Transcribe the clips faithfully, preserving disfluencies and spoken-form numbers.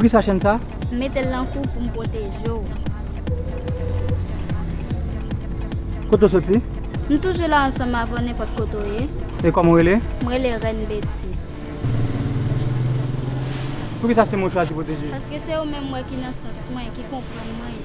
Poukisa chèn sa? M mete l nan kou pou m pwoteje w. Kote w soti? M toujou la ansanm avè w nenpòt kote w ye. E kòman w rele? M rele Rèn Betty. Poukisa se mwen w chwazi pwoteje? Paske se ou menm mwen ki nan sans mwen, ki konprann mwen.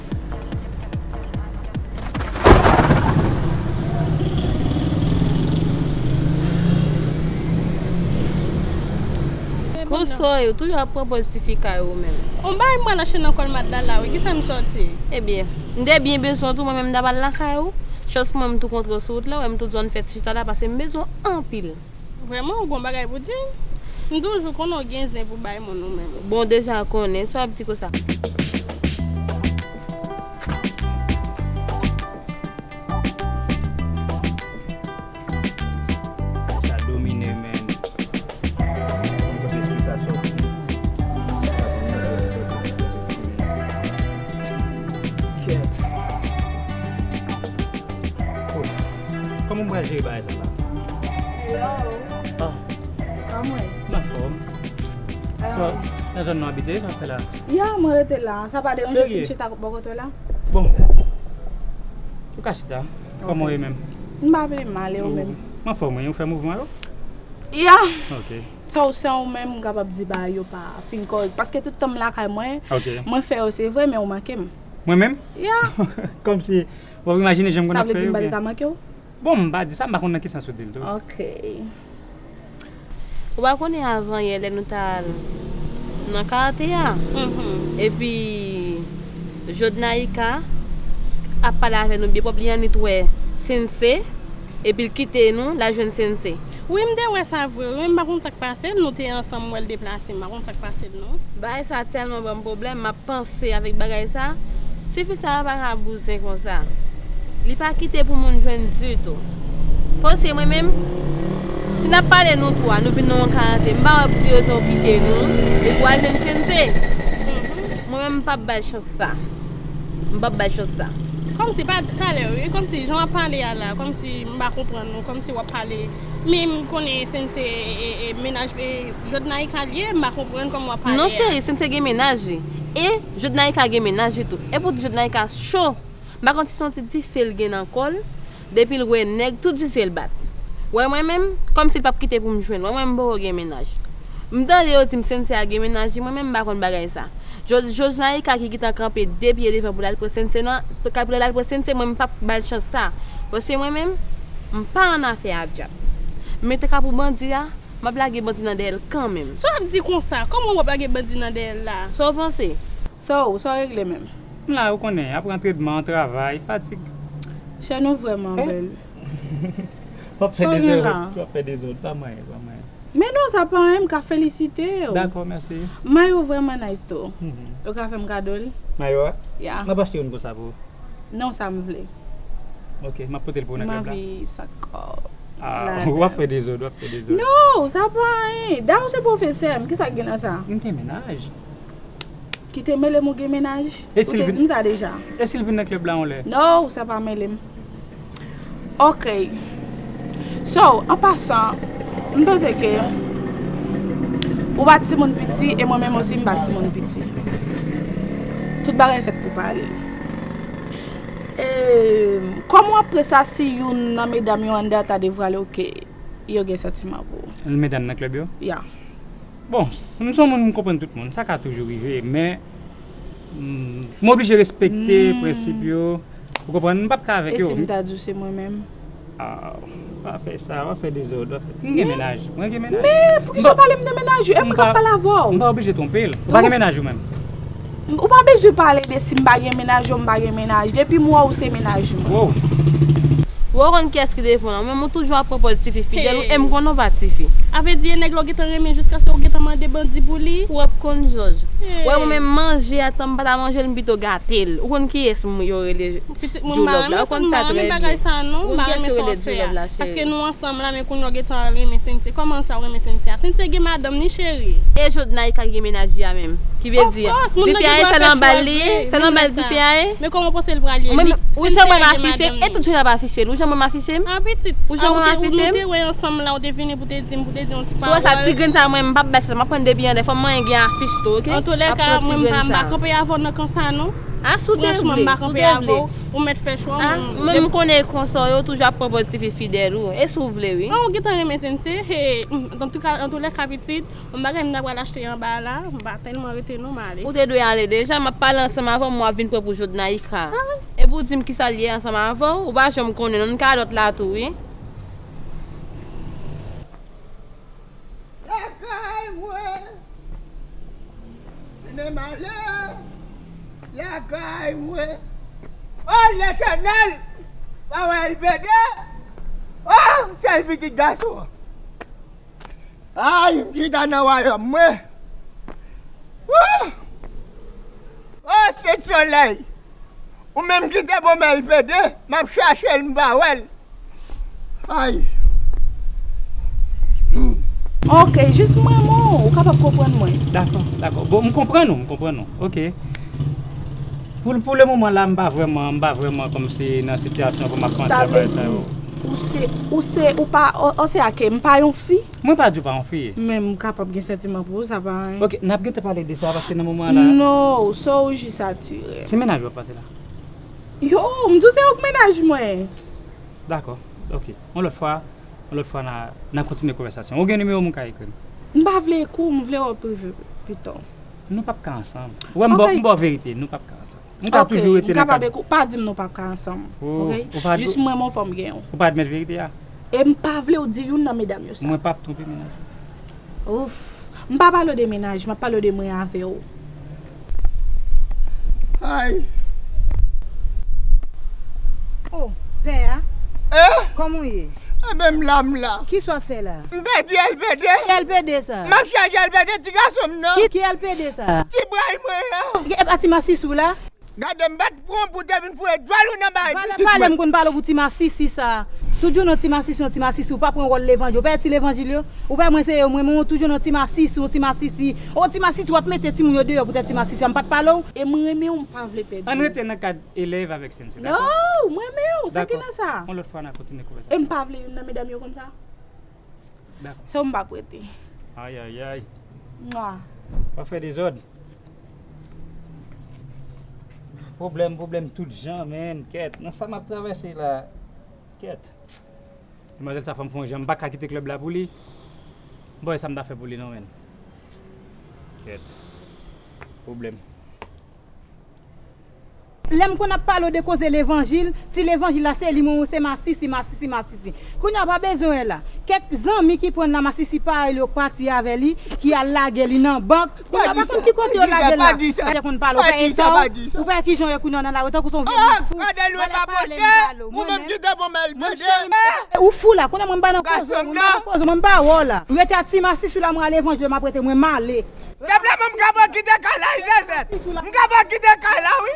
Konsa w ye, ou toujou ap pran pòz tifi kay ou menm. On bagay m pral achte nan kòl mat la la wi, ki fè m sòti. Ebyen, m te byen bezwen w tou, mwen menm m t ap al lakay ou. Chans mwen m tou kontre w sou wout la, w wè m tou di w ann fè ti chita la, paske m bezwen w anpil. Vrèman, ou gon bagay pou di m? M toujou konnen w gen zen pou bay moun ou menm. Bon, deja konnen, sa w ap di konsa? Sa domine, men. Mwen panse espri sa sòti. Kèt. Oh, kòman mwen pral jere bagay sa la? Hello. Ah. Kòman w ye? M anfòm. Um, nan zòn nou abite, sa w ap fè la? Ya, mwen rete la. Sa pa deranje w si m chita bò kote w la? Bon. Ou ka chita. Ok. Kòman w ye menm? M pa pi mal, e ou menm? M anfòm, wi. Ou fè mouvman yo? Ya. Ok. Sa w, san ou menm, m kapab di bagay yo pa fin kòrèk. Paske tout tan m lakay mwen, ok, mwen fè yo, se vre, men ou manke m. Mwen menm? Ya. Kòmsi, w ap imajine jan m konn ap fè yo, oubyen? Sa vle di m pa te ka manke w? Bon, m pa di sa, m pa konn nan ki sans ou di l tou. Ok. Ou pa konnen avan yè lè nou t al nan karate a? Mhm. Epi Jodnaïka ap pale avè nou byen pwòp, li annik wè Sensei, epi l kite nou, l al jwenn Sensei. Wi, m te wè sa vre, wi, m pa konn sa k pase l, nou te ansanm, m wè l deplase, m pa konn sa k pase l non. Bagay sa tèlman ban m pwoblèm, m ap panse avèk bagay sa, tifi sa pa ka bouzen konsa. Li pa kite pou moun jwenn ditou. Paske mwen menm, si n ap pale nou twa, nou vin nan yon karate, m pa wè pou ki rezon w kite nou, epi w al jwenn Sensei. Mhm. Mwen menm, m p ap bay chans sa. M p ap bay chans sa. Kòmsi pa talè, wi, kòmsi jan w ap pale a la, kòmsi m pa konprann ou, kòmsi w ap pale, men m konnen Sensei e, e, e mennaj, e, Jodnaïka l ye, m pa konprann kòman w ap pale a. Non, cheri, Sensei gen mennaj li. E Jodnaïka gen mennaj li tou. E pou di Jodnaïka cho. M pa konn si se yon ti dife l gen nan kò l. Depi l wè nèg, tout di se l bat. Wè mwen menm, kòmsi l p ap kite pou m jwenn. Wè mwen, m poko gen mennaj. M tande yo di m Sensei a gen mennaj li, mwen menm m pa konn bagay sa. Jo-, Jodnaïka ki gentan kanpe de pye devan pou l al pran Sensei nan, pou l al pran Sensei, mwen m p ap ba l chans sa. Paske mwen menm, m pa annafè a dyab. Men te ka pou bandi a, m ap lage bandi nan dèyè l kanmenm. Sa w ap di konsa? Kòman w ap lage bandi nan dèyè l la? Sa w panse? Sa w, sa w regle menm? M la, ou konnen, ap rantre dman, travay, fatig. Chèn ou vrèman bèl. W ap fè dezòd, w ap fè dezòd, pa manyen, pa manyen. Men non, sa pa anyen, m ka felisite w. Dakò, mèsi. Mayo vrèman nice tou. Mhm. Ou ka fè m kado l? Mayo a? Ya. M ap achte youn konsa pou ou. Non, sa m vle. Ok, m ap pote l pou ou nan klèb la. M anvi sa kò. Ah, w ap fè dezòd, w ap fè dezòd. Non, sa pa anyen. Dayè, ou se pwofesè m, kisa k gen nan sa? M gen mennaj. Kite mele m, ou gen mennaj? Ou te di m sa deja. E si l vin nan klèb la yon lè? Non, sa pa mele m. Ok. So, an pasan, m panse ke ou pa timoun piti e mwen menm osi m pa timoun piti. Tout bagay fèt pou pale. E kòman w ap pran sa si youn nan medam yo anndan ta devwale w ke yo gen santiman pou ou? Medam nan klèb yo? Ya. Bon, s-, m se yon moun, m konprann tout moun, sa ka toujou rive, men, mm, m oblije respekte prensip yo, ou konprann, m p ap ka avèk yo. E si m ta di w se mwen menm? Ah, w ap fè sa, w ap fè dezòd, w ap fè, m gen mennaj, mwen gen mennaj. Men, poukisa w pale m de mennaj ou? E mwen k ap pale avè w. M pa oblije twonpe l. Ou pa gen mennaj ou menm? Ou pa bezwen pale de si m pa gen mennaj ou m pa gen mennaj. Depi m wè w, ou se mennaj mwen. Wow. Ou konn kiyès ki devan w la? Ou menm ou toujou ap pran pòz tifi fidèl ou, e m konnen w pa tifi. A vle di, e nèg la w gentan renmen jiskaske w gentan mande bandi pou li? Ou ap konn jòj. Ou wè mwen menm manje a, tan m pa ta manje l, m pito gate l. Ou konn kiyès m yo rele Djoulob la? Ou konn sa trè byen. Ou konn kiyès yo rele Djoulob la, cheri? Paske nou ansanm la, men kounye a w gentan renmen Sensei. Kòman sa w renmen Sensei a? Sensei gen madanm ni, cheri. E Jodnaïka ki gen mennaj li a menm? Ki vle di, dife a ye, se nan bal li ye? Se nan bal dife a ye? Men kòman w panse l pral ye? Ou jan mwen m afiche m? E tout jan ap afiche l. Ou jan mwen m afiche m? Ah, pitit. Ou jan mwen m afiche m? Nou te wè ansanm la, ou te vini pou te di m, pou te Di yon ti pawòl. Si w wè sa, ti grenn sa, mwen, m p ap bay sa, m ap pran depi anndan. Fò mwen gen afich tou, oke? An tou lè ka, mwen, m pa, m pa kanpe avè w nan kan sa, non. A, si w te vle, si w te vle. Franchman, m pa kanpe avè w. Ou mèt fè chwa w, a, mwen, mwen, m konnen konsa, yo toujou ap pran pòz tifi fidèl ou. E si w vle, wi. Non, ou gentan renmen Sensei, he, antouka, an tou lè ka, pitit, yon bagay m ta pral achte anba la, m pa tèlman rete non, m ale. Ou te dwe ale deja, m ap pale ansanm avè w, m w ap vin pran pou Jodnaïka. Ah. Epi w di m kisa l ye ansanm avè w, ou pa janm konnen non, m kalòt la tou, wi. Lakay mwen, vin ale lakay mwen. O Letènèl, pa wè L P D? O, sèl pitit gason an. Ay, m chita nan wayòm mwen. Wouh! O, Sent Solèy! Ou menm ki te bon m L P D, m ap chache l, m pa wè l. Ay! Hmm. Ok, jis mwen, mwen, ou kapab konprann mwen. Dakò, dakò. Bon, m konprann ou, m konprann ou. Ok. Pou, pou le moman la, m pa vrèman, m pa vrèman kòmsi nan sitiyasyon pou m ap panse a bagay sa yo. Sa vle di, ou se, ou se, ou pa, o, o, se ake, m pa yon fi? Mwen pa di w pa yon fi. Men m kapab gen santiman pou ou, sa pa anyen. Ok, n ap gentan pale de sa, paske nan moman an la. No, sa w jis atire. Se mennaj ou ap pase la? Yo, m di w se yon mennaj mwen. Dakò, ok. Yon lòt fwa, yon lòt fwa, n a, n a kontinye konvèsasyon. Ou gen nimewo m ou ka ekri m? M pa vle ekri w, m vle wè w prive pito. Nou p ap ka ansanm. Ou wè m ba w, m ba w verite, nou p ap ka ansanm. Nou ka toujou rete nan kad. Ok, m kapab ekri w, pa di m nou p ap ka ansanm. Ok? Jis mwen, mwen fò m gen w. Ou pa admèt verite a? E m pa vle w di youn nan medam yo sa. Mwen p ap twonpe mennaj ou. Ouf. M pa pale w de mennaj, m ap pale w de mwen avè w. Ay. Oh, pè a? Eh? Kòman w ye? Enben, m la, m la. Kisa w ap fè la? M pèdi L P D. Ki L P D sa? M ap chache L P D, ti gason m nan. Ki, ki L P D sa? Ti bray mwen an. E pa ti masis ou la? Gade, m pa t pran w pou te vin foure djòl ou nan bagay pitit mwen. Valè pale m konn pale w pou ti masisi sa. Toujou nan ti masisi, yon ti masisi, ou pa pran wòl levanjil, ou pa wè ti levanjil yo? Ou pa wè mwen se yo, mwen, mwen, toujou nan ti masisi, yon ti masisi. Yon ti masisi, w ap mete timoun yo deyò poutèt ti masisi a, m pa t pale w? E mwen renmen w, m pa vle pèdi w. Ann rete nan kad elèv avèk Sensei, dakò? No, mwen renmen w, sa ki nan sa? Dakò. Yon lòt fwa, n a kontinye konvèsasyon. E m pa vle youn nan medam yo konn sa? Dakò. Se w m p ap rete. Ayayay. Mwa. W ap fè dezòd. Pwoblèm, pwoblèm tout jan, menn. Kèt, nan sa m ap travèse la. Kèt. Demwazèl sa fè m fè yon jan. M pa ka kite klèb la pou li. Bòy, sa m ta fè pou li non, menn. Kèt. Pwoblèm. Lè m konn ap pale w de koze levanjil, ti levanjil la se li mwen, se masisi, masisi, masisi. Kounye a w pa bezwen wè la. Kèk zanmi ki pran nan masisi parèy li yo k pati avè li, ki al lage li nan bank. Kounye a w pa konn ki kote yo lage l la. Gade konn pale w pa eta w, ou pa wè kijan w ye kounye a nan lari tankou se yon vye bout fou. Valè pale m pale w. Mwen menm, monchè, ou fou la, kounye a mwen m pa nan koze w, mwen m pa nan koze w, mwen m pa wè w la. Rete a ti masisi w la, mwen a levanjil m ap rete, mwen m ale. Senpleman, m ka fè w kite kay la wi, Zezèt. M ka fè w kite kay la wi.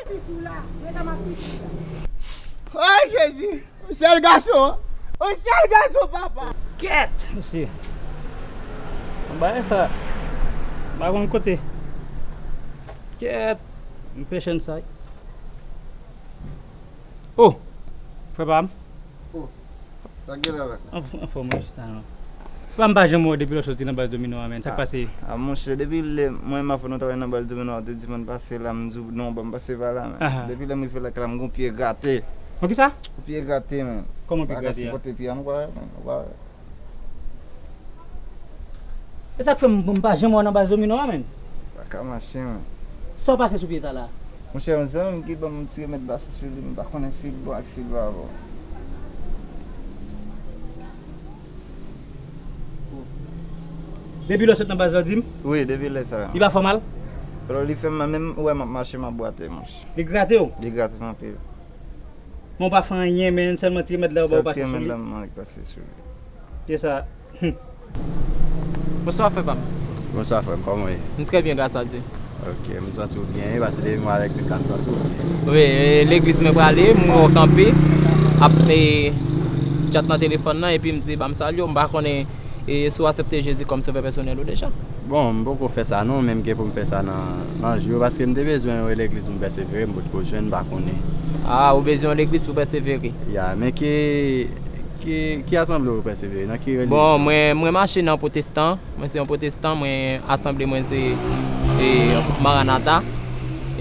Ay, Jezi. Yon sèl gason. Yon sèl gason, papa. Kèt, mesye. Bagay sa, m pa konn kote. Kèt, m pè chèn sa. Oh, frè pa m. Oh, sa k gen la la? Anf-, anfòm, wi, chita non. Frè m pa janm wè w depi lè w soti nan baz domino a, menn. Sa k pase? Ah, monchè, depi lè mwen m avè w nou travay nan baz domino a, w te di mwen pase la, m di w non, ban m pase pa la, menn. Aha. Depi lè m rive lakay la, m gon pye grate. Gon kisa? Gon pye grate, menn. Kòman pye grate a? Pa ka sipòte pye a, m kwè, menn. Ou pa wè. E sa k fè m, m pa janm wè w nan baz domino a, menn. Pa ka mache, menn. Sa w pase sou pye sa la? Monchè, yon zanmi m ki ban m yon ti remèd pase sou li, m pa konnen si l bon ak si l pa bon. Depi lè w sot nan baz la, w di m? Wi, depi lè sa. Li pa fè w mal? Alò, li fè m mal, menm ou wè m ap mache, m ap bwate, monchè. Li grate w? Li grate m anpil. Men w pa fè anyen, menn, sèlman ti remèd la ou ba w pase sou li. Sèl ti remèd la m annik pase sou li. E sa. Hum. Bonswa, frè pa m. Bonswa, frè m. Kòman w ye? M trè byen, gras a Dye. Ok, m santi w byen, wi, paske depi m wè w avèk Mika, m santi w byen. Wi, e, legliz mwen prale, m wè w kanpe, ap, e, tchat nan telefòn nan, epi m di, ban m salye w, m pa konnen, e, si w aksepte Jezi kòm sovè pèsonèl ou deja. Bon, m poko fè sa non, men m gen pou m fè sa nan, nan jou yo, paske m te bezwen yon legliz pou m pèsevere, m potko jwenn, m pa konnen. Ah, ou bezwen yon legliz pou pèsevere? Ya, men ke, Ki, ki asanble ou pèsevere? Nan ki relijyon? Bon, mwen, mwen mache nan pwotestan. Mwen se yon pwotestan. Mwen, asanble mwen se, e, Maranata.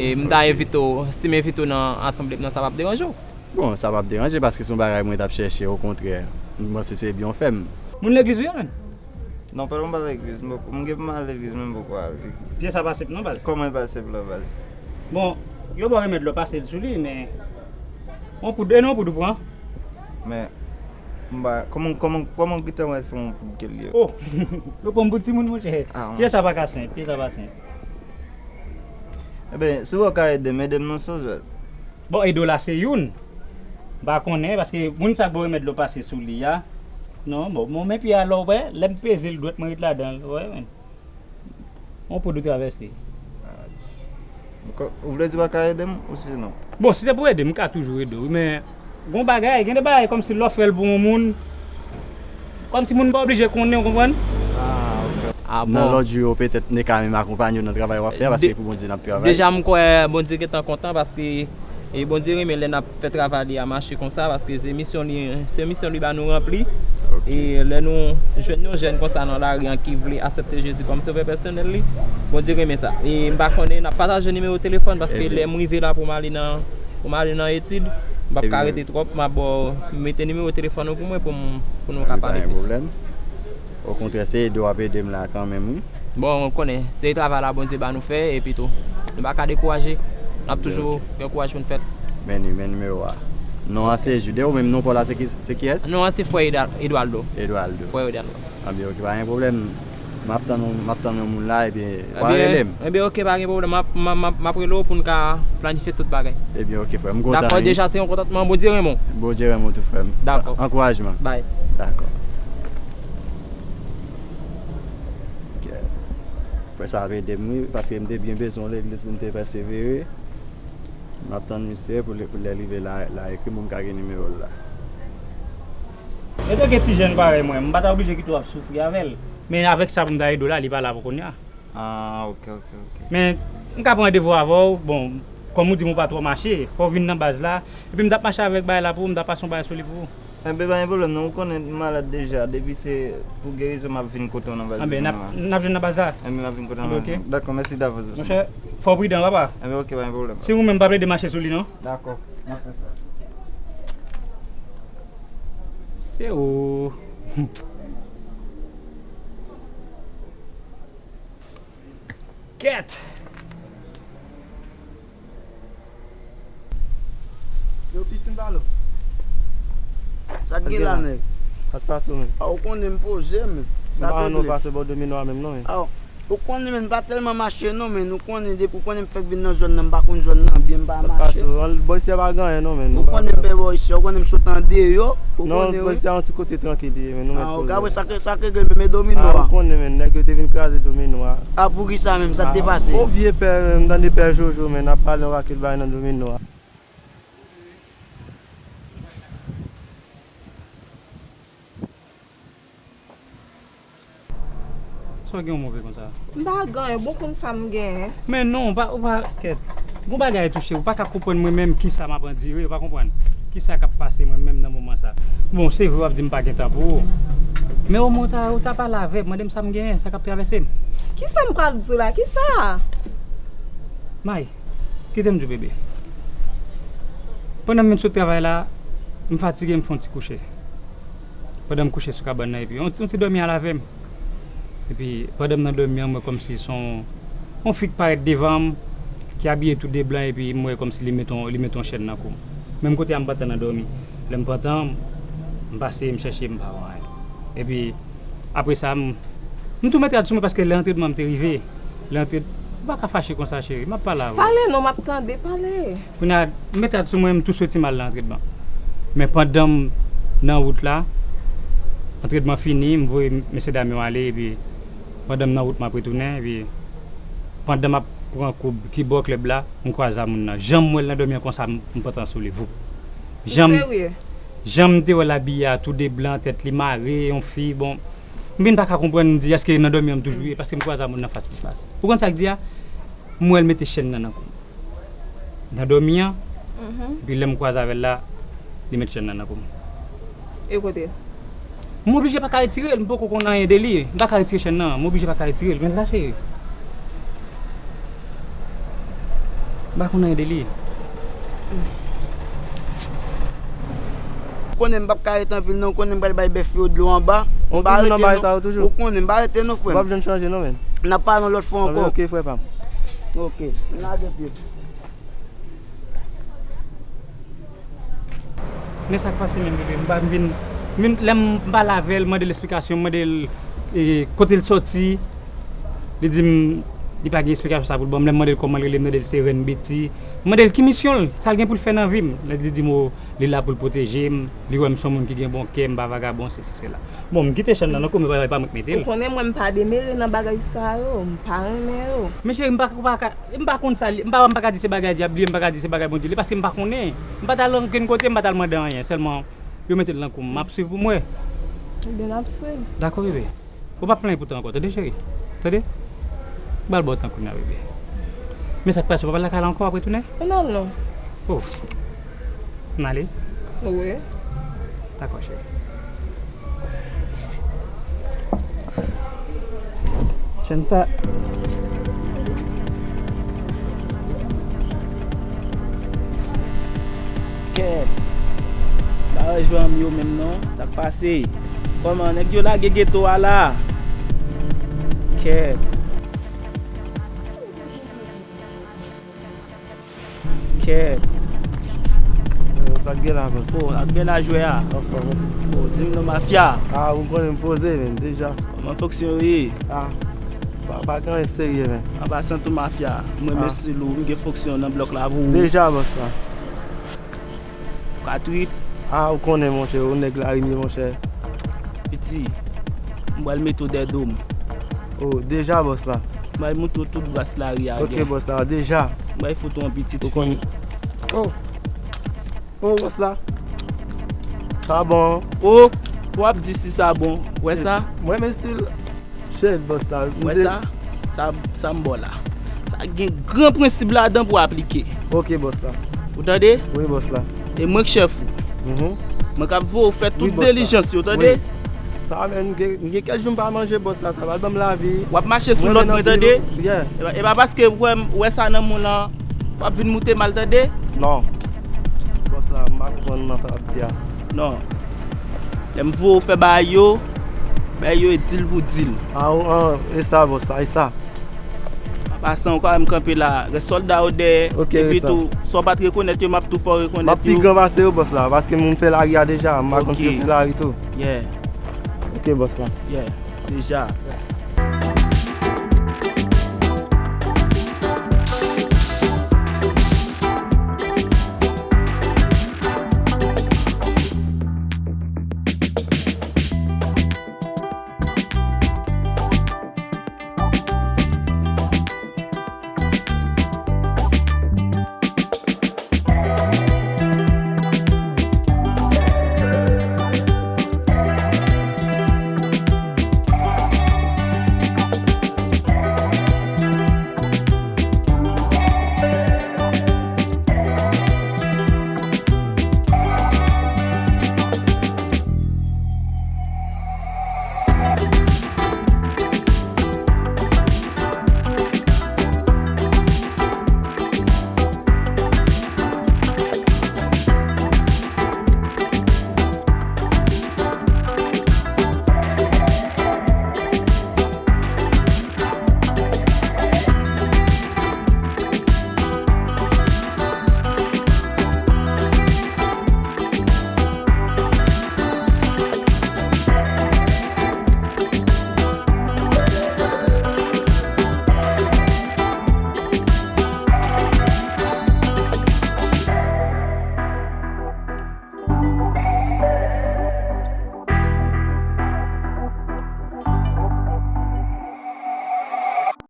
E m ta envite w, si m envite w nan asanble m nan, sa p ap deranje w? Bon, sa p ap deranje paske se yon bagay mwen t ap chèche, okontrè. M panse se byen w fè m. Moun legliz ou ye, menm? Non, pa m pa legliz. M poko, m gen pou m al legliz, men m poko al legliz. Pye sa pa senp non, baz. Kòman e pa senp la, baz? Bon, yo ba w remèd lò pase l sou li, men yon poud, e non, yon poud ou pran? Men, m ba, kòman, kòman, kòman w gentan wè se yon poud ke l ye? Oh! Yo pran m pou timoun, monchè. Ah, pye sa pa ka senp, pye sa pa senp. Eben, si w ka ede m, ede m nan sans, baz. Bon, ede w la se youn. M pa konnen, paske moun sa k ba w remèd lò pase sou li a. Non, bon, bon, men pye a lò w wè, lè m peze l, dwèt mwen ret ladan l, w wè, men. Yon poud ou travèse. Ah, ou vle di w pa ka ede m, ou si non? Bon, si se pou ede m, m ka toujou ede w, wi, men gon bagay, gen de bagay kòmsi lè w fè l pou yon moun, kòmsi moun pa oblije konnen, w konprann? Ah, ok. Ah, bon. Nan lòt jou yo, petèt, n te ka menm akonpanye w nan travay w ap fè a, paske pou Bondye n ap travay. Deja, m kwè Bondye gentan kontan, paske, e, Bondye renmen lè n ap fè travay li a mache konsa, paske se misyon li, se misyon li ba nou ranpli. Ok. E lè nou jwenn yon jèn konsa nan lari an ki vle aksepte Jezi kòm sovè pèsonèl li, Bondye renmen sa. E m pa konnen, n ap pataje nimewo telefòn, paske lè m rive la pou m ale nan, pou m ale nan etid, m p ap ka rete twòp, m ap ba w, mete nimewo telefòn ou pou mwen pou m, pou nou ka pale plis. Okontrè, se ede w ap ede m la kanmenm, wi. Bon, ou konnen, se travay la Bondye ba nou fè, epi tou, nou pa ka dekouraje. N ap toujou gen kouraj pou n fè l. Men ni-, men nimewo a. Non an se Jude, ou menm non pa w la se ki, se kiyès? Non an se frè Edal-, Eduardo. Eduardo. Frè Eduardo. Anben, ok, pa gen pwoblèm. M ap tann yon, m ap tann yon moun la, epi w a rele m. Ebyen, ok, pa gen pwoblèm. M ap, m ap, m ap, m ap rele w pou n ka planifye tout bagay. Ebyen, ok, frè m, m kontan, wi. Dakò, deja se yon kontantman, Bondye renmen w. Bondye renmen w tou, frè m. Dakò. Ankourajman. Bay. Dakò. Ok. Frè sa ap ede m, wi, paske m te byen bezwen yon legliz pou m te pèsevere. M ap tann misye pou lè, pou lè l rive la, la ekri m pou m ka gen nimewo l la. Epi gen ti jèn parèy mwen, m pa ta oblije kite w ap soufri avè l. Men avèk sa pou m ta ede w la, li pa la pou kounye a. Ah, ok, ok, ok. Men, m ka pran randevou avè w, bon, kòm ou di m ou pa twò mache, fò w vin nan baz la, epi m t ap mache avèk bagay la pou ou, m t ap pase yon bagay sou li pou ou. Enben, pa gen pwoblèm, non, ou konnen m malad deja, depi se pou gerizon m ap vin kote w nan baz la. Enben, n ap, n ap jwenn nan baz la. Enben, m ap vin kote w nan baz la. Enben, ok. Dakò, mèsi davans. Monchè, fò w pridan, papa. Enben, ok, pa gen pwoblèm. Si ou menm pa plede mache sou li, non. Dakò, m ap fè sa. Se ou. Kèt! Yo, pitin balo. Sa k gen la, nèg? Sa k pase, men? A, ou konnen m poze, men. Sa k regle? M pa wè non pase bò domino a menm, non, men. A, ou konnen, men, m pa tèlman mache, non, men. Ou konnen, depi ou konnen m fèk vin nan zòn nan, m pa konn zòn nan byen, m pa mache. Sa k pase? Bò isi a pa gen anyen, non, men. Ou konnen m pè bò isi a, ou konnen m sot andeyò, ou konnen, wi. Non, bò isi a yon ti kote trankil li ye, men, nou mèt poze. A, ok, apre sa k, sa k regle, men, men domino a. A, ou konnen, men, nèg yo te vin kraze domino a. A, poukisa menm, sa k te pase? Yon vye pè, m tande pè Jojo, men, ap pale yon pakèt bagay nan domino a. Sa w gen w move konsa? M pa gen anyen, bon konn sa m genyen. Men non, ou pa, ou pa, kèt. Gon bagay touche w, ou pa ka konprann mwen menm kisa m ap andire, ou pa konprann kisa k ap pase mwen menm nan moman sa. Bon, se vre w ap di m pa gen tan pou ou. Men omwen w ta, ou ta pale avè m, mande m sa m genyen, sa k ap travèse m. Kisa m pral di w la? Kisa? May, kite m di w, bebe. Pandan m vin sot travay la, m fatige, m fè yon ti kouche. Pandan m kouche sou kabann nan, epi yon, yon ti dòmi al avè m. Epi, pandan m nan dòmi an, m wè kòmsi se yon, yon fi k parèt devan m, ki abiye tou de blan, epi m wè kòmsi li met yon, li met yon chèn nan kou m. Menm kote a, m pantan nan dòmi. Lè m pantan, m pase, m chèche, m pa wè anyen. Epi, apre sa, m, m tou mete rad sou mwen paske lè antrenman m te rive. Lè antre-, ou pa ka fache konsa, cheri. M ap pale avè w. Pale non, m ap tande, pale. Kounye a, m met rad sou mwen, m tou soti m al nan antrenman. Men pandan m nan wout la, antrenman fini, m voye mesyedam yo ale, epi pandan m nan wout, m ap retounen, epi pandan m ap pran koub ki bò klèb la, m kwaze a moun nan. Jan m wè l nan dòmi an konsa, m, m pantan sou li, voup. Jan m, jan m te wè l abiye a, tou de blan, tèt li mare, yon fi, bon, m vin pa ka konprann, m di, èske nan dòmi an m toujou ye, paske m kwaze a moun nan fas pou fas. Ou konn sa k di a? M wè l mete chèn nan nan kou m. Nan dòmi an, epi lè m kwaze avè l la, li met chèn nan nan kou m. E kote? M oblije pa ka retire l, m poko konn anyen de li. M pa ka retire chèn nan, m oblije pa ka retire l. Men l la, cheri. M pa konn anyen de li. Ou konnen m p ap ka rete anpil non, ou konnen m pral bay bèf yo dlo anba. M pa rete non. Ou konnen m pa rete non, frè m. W ap jwenn chanje non, men. N ap pale yon lòt fwa ankò. Ok, frè pa m. Ok, m lage pye. Men sa k pase menm, bebe, m pa m vin, menm lè m pale avè l, mande l esplikasyon, mande l e, kote l sòti, li di m li pa gen esplikasyon sa pou l ban m. Lè m mande l kòman l rele, m tande l se Rèn Beti. M mande l ki misyon l, sa l gen pou l fè nan vi m. Lè li di m o, li la pou l pwoteje m, li wè m se yon moun ki gen bon kè, m pa vagabon, sesi, sela. Bon, m kite chèn nan nan kou, men pa, pa mwen k mete l. Ou konnen mwen m pa demere nan bagay sa yo, m pa renmen yo. Men cheri, m pa, pa ka, m pa konn sa, m pa, m pa ka di se bagay dyab li ye, m pa ka di se bagay Bondye li ye, paske m pa konnen. M pa t al ankenn kote, m pa t al mande anyen, sèlman yo mete l nan kou m, m ap swiv pou m wè. Ebyen n ap swiv. Dakò, bebe. Ou p ap plenyen pou tan ankò, tande cheri? Tande? M pral ba w tan kounye a, bebe. Men sa k pase, ou p ap al lakay la ankò, w ap retounen? Mwen n al non. Oh. N ale? Wi. Dakò, cheri. Chèn sa. Kèt. Pa wè jwè an m yo menm non. Sa k pase? Kòman nèg yo lage geto a la? Kèt. Kèt. Yo, sa k gen la, bòs? Oh, sa k gen la jwè a? Anfòm, wi. Oh, di m non mafya. Ah, ou konnen m poze, menm, deja. Kòman fonksyon yo ye? Ah, pa, pa gen anyen serye, men. An pasan tou mafya. M renmen stil ou, m gen fonksyon nan blòk la pou ou. Deja, bòs la. Ou ka trip. Ah, ou konnen, monchè, ou nèg lari m ye, monchè. Piti, m pral mete w dèyè do m. Oh, deja, bòs la. M pral montre w tout bras lari a gen. Ok, bòs la, deja. M pral fout ou yon pitit fi. Oh. Oh, bòs la. Sa bon. Oh, w ap di si sa bon. Wè sa? M renmen stil. Shit, bòs la. Wè sa? Sa, sa m ba w la. Sa gen gran prensip ladan pou aplike. Ok, bòs la. Ou tande? Wi, bòs la. E mwen k chèf ou. Mhm. Mwen k ap voye w fè tout dilijans yo, tande? Sa, men, m gen, m gen kèk jou m pa manje, bòs la. Sa pral ban m lavi. W ap mache sou lòd mwen, tande? Yeah. E pa, e pa paske w wè m, wè sa nan men w lan, w ap vin moute m al, tande? Non. Bòs la, m pa konprann nan sa w ap di a. Non. Lè m voye w fè bagay yo, bagay yo e dil pou dil. Ah, ah, e sa, bòs la, e sa. An pasan, ou ka wè m kanpe la, rès sòlda yo dèyè. Ok, e wi, sa. Epi tou, sa w pa t rekonèt yo, m ap tou fè w rekonèt yo. M ap pi gran pase yo, bòs la, paske moun fè lari a deja, m pa konn si yo fè lari tou. Yeah. Ok, bòs la. Yeah, deja.